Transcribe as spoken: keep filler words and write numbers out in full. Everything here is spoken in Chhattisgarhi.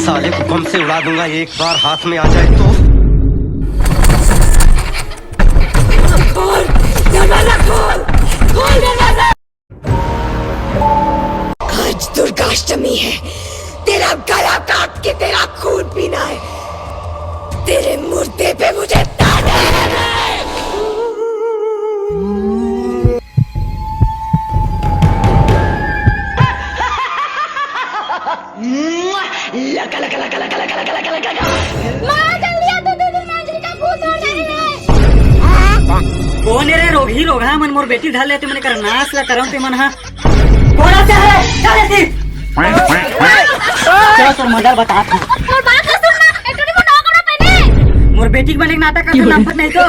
साले को बम से उड़ा दूंगा, एक बार हाथ में आ जाए तो। खोल दरवाजा, खोल, खोल दरवाजा। आज दुर्गाष्टमी है, तेरा गला काट के तेरा खून पीना है। तेरे मुर्दे पे मुझे ताने हैं। लका, लका, लका। माँ, जल्दी आ, तू दीदी मांजरी का भूत हो रहा है। कोन रे रोगही रोगहा मन मोर बेटी धर लेते, मन कर नाश ला करम ते मन हा। कोन से है? चल रे। चलो तोर मजा बता। मोर बात तो सुन ना, एक टुरी मोर नौकरा पहले। मोर बेटी के बने नाटक करते नफरत नहीं तो।